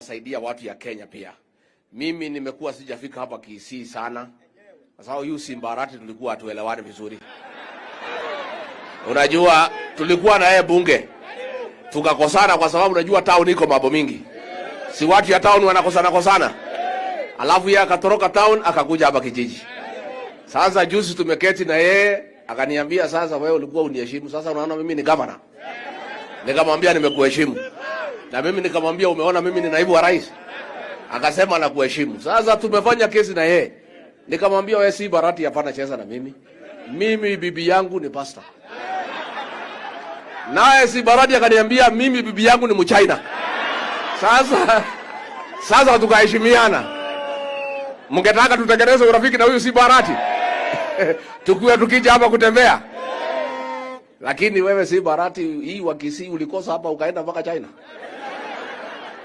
itasaidia watu ya Kenya pia. Mimi nimekuwa sijafika hapa Kisii sana, kwa sababu huyu Simba Arati tulikuwa hatuelewani vizuri. Unajua, tulikuwa na yeye bunge tukakosana, kwa sababu unajua town iko mambo mingi, si watu ya town wanakosana kosana, alafu yeye akatoroka town akakuja hapa kijiji. Sasa juzi tumeketi na yeye akaniambia, sasa wewe ulikuwa uniheshimu, sasa unaona mimi ni governor. Nikamwambia nimekuheshimu, na mimi nikamwambia umeona mimi ni naibu wa rais. Akasema nakuheshimu. Sasa tumefanya kesi na yeye, nikamwambia wewe Simba Arati, hapana cheza na mimi. Mimi bibi yangu ni pastor. Naye Simba Arati akaniambia mimi bibi yangu ni Mchina. Sasa tukaheshimiana. Mngetaka tutengeneze urafiki na huyu Simba Arati tukiwa tukija hapa kutembea, lakini wewe Simba Arati hii wa Kisii ulikosa hapa ukaenda mpaka China,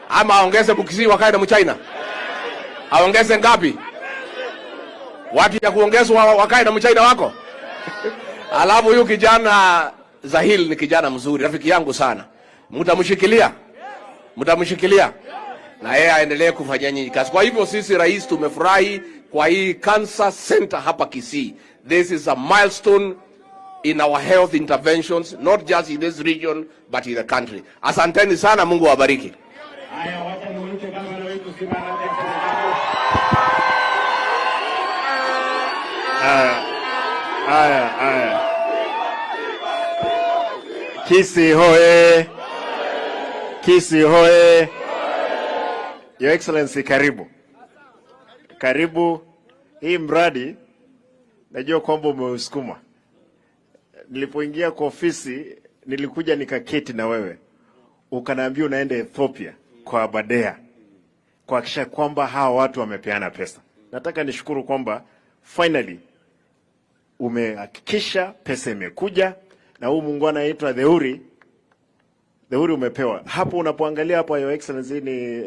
ama aongeze Mkisii wakae na Mchina? Aongeze ngapi? Watu ya kuongezwa wakae na Mchina wako? Alafu huyu kijana Zahil ni kijana mzuri, rafiki yangu sana. Mtamshikilia, mtamshikilia na yeye aendelee kufanyia nyinyi kazi. Kwa hivyo sisi rais, tumefurahi kwa hii cancer center hapa Kisii. This is a milestone in our health interventions, not just in this region but in the country. Asanteni sana, Mungu awabariki. Haya, wacha nimuite gavana wetu Simba Arati aseme jambo. Haya, haya. Kisii hoye! Kisii hoye! Your Excellency, karibu. Karibu. Hii mradi najua kwamba umeusukuma. Nilipoingia kwa ofisi nilikuja nikaketi na wewe, ukaniambia unaenda Ethiopia kwa Aberdare kuhakikisha kwamba hawa watu wamepeana pesa. Nataka nishukuru kwamba finally umehakikisha pesa imekuja, na huu muungwana anaitwa Theuri. Theuri umepewa hapo, unapoangalia hapo, Your Excellency, ni